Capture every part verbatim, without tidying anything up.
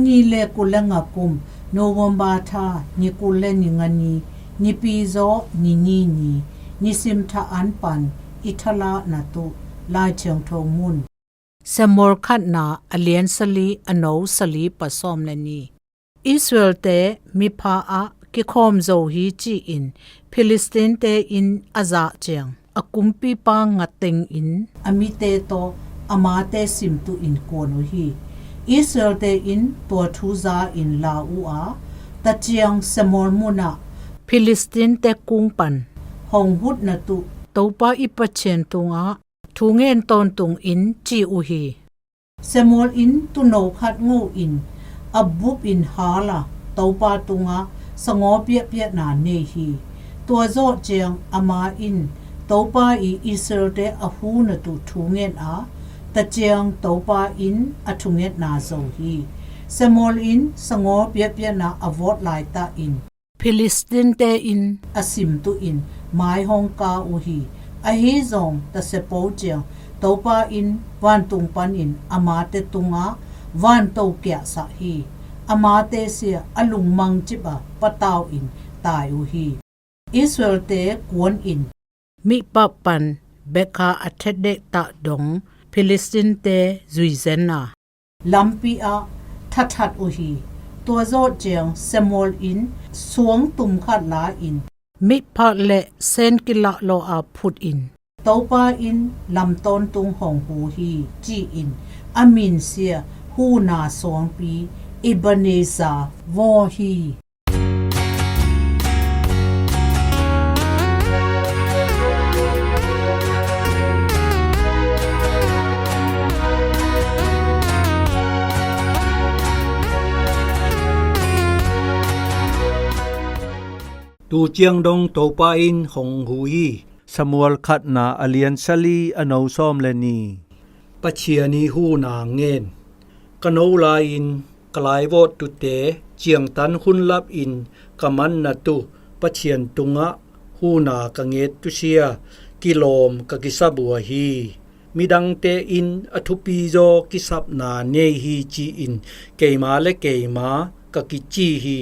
Nih le kul le nga kum, November tha, ni kul le ni nga ni, Nipi zaw ni ni ni, nisim tha an pan i thalah na tuh Lai Thiangtho mun. Samuel khatna a lian sali a no sali pa sawm le ni. Israelte mipha ah kikhawm zo hi ci-in Philistine-te in a zah ciang a kumpipa ngateng in a mite tawh amate simtuh in kuan uh hi. Israelte in tua thu za in la uh a, taciang Samuel munah Philistine-te kung pan hong hutna tuh Topa i Pathian tungah thu ngen tawntung in ci uh hi. Samuel in tuuno khat ngo in a bup in hal a, Topa tungah sangawpiahpiahna nei hi. Tua zawh ciang ama in Topa i Israelte a huna tuh thu ngen a, taciang Topa in a thungetna zo hi. Samuel in sangawpiahpiahna a vawt laitah in Philistine-te in a simtuh in mai hong ka uh hi. Ahi zong tasiapo ciang Topa in vantung panin amate tungah vanto kiahsak hi. Amate sia a lungmang cip a patau in tai uh hi. Israelte kuan in Mizpah pan Beth-kar a thet dektah dong Philistine-te zuizen a, lampi ah thathat uh hi. Tua zawh ciang Samuel in suang tum khat la in Mizpah le Sen kilah lawh a phut in Topa in lam tawntung hong hu hi ci-in a min sia huna suangpi Ebenezer vaw hi. Tu ciang dong Topa in hong hu hi. Samuel khatna a lian sali a no sawm le ni. Pathian i huna ngen. Ka no lai-in ka laivawt tute ciangtan hunlap in ka manna tuh Pathian tungah huna ka nget tusia kilawm ka kisap uh ahi. Midangte in a thupi zaw kisapna nei hi ci-in keima le keima ka kici hi.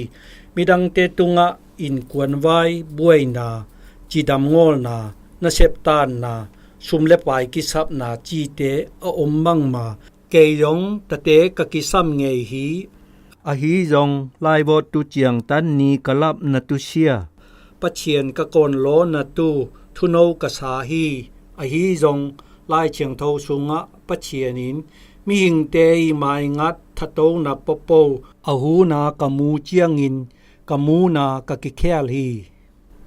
Midangte tungah innkuan vai buaina, cidam ngawlna, nasep tanna, sum le pai kisapna cite a om bangma kei zong tate ka kisam ngei hi. Ahi zong laivawt tu ciangtan ni ka lapna tusia Pathian ka kawnlawna tuh thuno ka sa hi. Ahi zong Lai Thiangtho sungah Pathian in mihingte i maingat thatona popo a huna ka mu ciangin ka muna ka kikhial hi.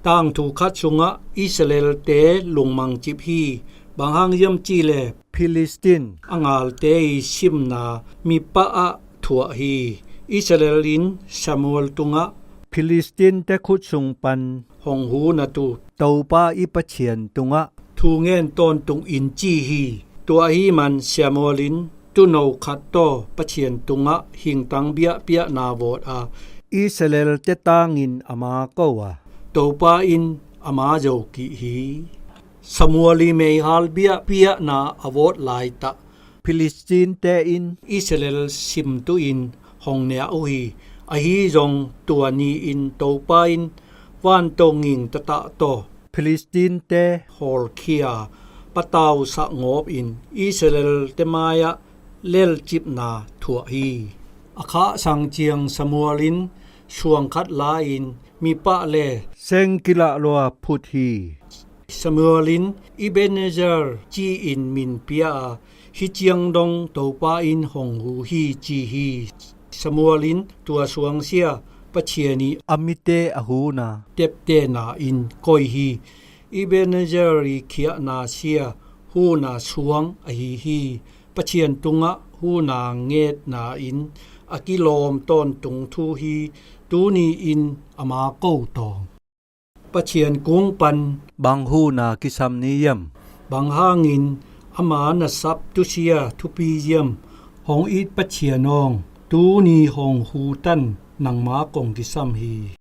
Tangthu khat sungah Israelte lungmang cip hi. Bang hang hiam cihleh Philistine a ngalte i simna Mizpah ah thuah hi. Israel in Samuel tungah Philistine-te khut sung pan hong huna tuh Topa i Pathian tungah thu ngen tawntung in ci hi. Tua ahi man Samuel in tuuno khat tawh Pathian tungah hingtang biahpiahna vawt a, Israelte tangin ama ko a, Topa in ama zo kih hi. Samuel i meihal biahpiahna a vawt laitah Philistine-te in Israel simtuh in hong niah uh hi. Ahi zong tua ni-in Topa in vanto nging tatah tawh Philistine-te hawlkhia patausak ngawpin Israelte mai-ah lelcipna thuah hi. A khahsang ciang Samuel in suang khat la-in Mizpah le Sen kilah lawh a phut hi. Samuel in Ebenezer ci-in min pia a, hih ciang dong Topa in hong hu hi ci hi. Samuel in tua suangsia Pathian i a mite a huna teptena in koi hi. Ebenezer i khiahna sia huna suang ahi hi. Pathian tungah huna ngetna in a kilawm tawntung thu hi. Tuni-in ama ko tawng. Pathian kung pan bang huna kisam ni hiam? Bang hangin ama na sap tusia thupi hiam? Hong it Pathian awng, tuni hong hu tan nangma kong kisam hi.